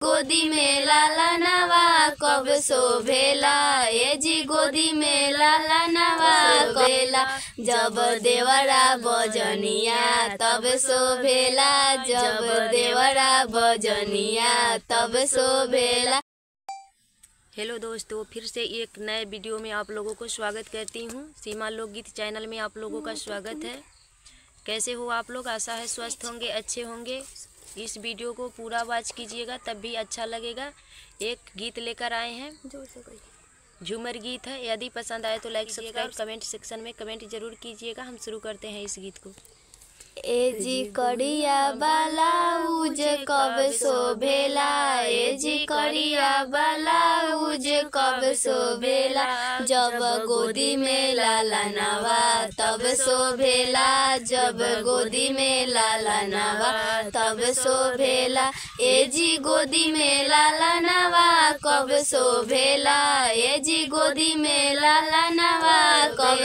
गोदी में लाला नवा कब शोभेला, ए जी गोदी में लाला नवा कबेला। जब देवरा बजनिया तब शोभेला, जब देवरा बजनिया तब शोभेला। हेलो दोस्तों, फिर से एक नए वीडियो में आप लोगों को स्वागत करती हूँ। सीमा लोकगीत चैनल में आप लोगों का स्वागत है। कैसे हो आप लोग? आशा है स्वस्थ होंगे, अच्छे होंगे। इस वीडियो को पूरा वॉच कीजिएगा तब भी अच्छा लगेगा। एक गीत लेकर आए हैं, झूमर गीत है। यदि पसंद आए तो लाइक, सब्सक्राइब, कमेंट सेक्शन में कमेंट जरूर कीजिएगा। हम शुरू करते हैं इस गीत को। ए जी करिया ब्लाउज कब शोभेला, ए जी करिया ब्लाउज कब शोभेला। जब गोदी में लाला नवा तब शोभेला, जब गोदी में लाला नवा तब शोभेला। ए जी गोदी में लाला नवा कब शोभेला, ए जी गोदी में लाला नवा कब।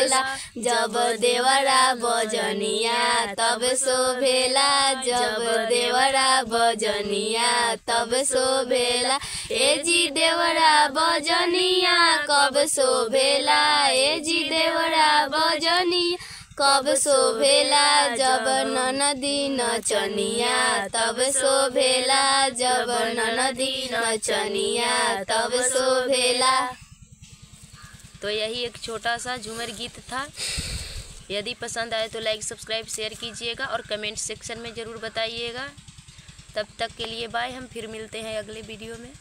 जब देवरा बजनिया तब शोभेला, जब देवरा बजनिया तब शोभेला। ए जी देवरा बजनिया कब शोभेला, ए जी देवरा बजनिया कब शोभेला। जब ननदी नचनिया तब शोभेला, जब ननदी नचनिया तब शोभेला। तो यही एक छोटा सा झूमर गीत था। यदि पसंद आए तो लाइक, सब्सक्राइब, शेयर कीजिएगा और कमेंट सेक्शन में ज़रूर बताइएगा। तब तक के लिए बाय। हम फिर मिलते हैं अगले वीडियो में।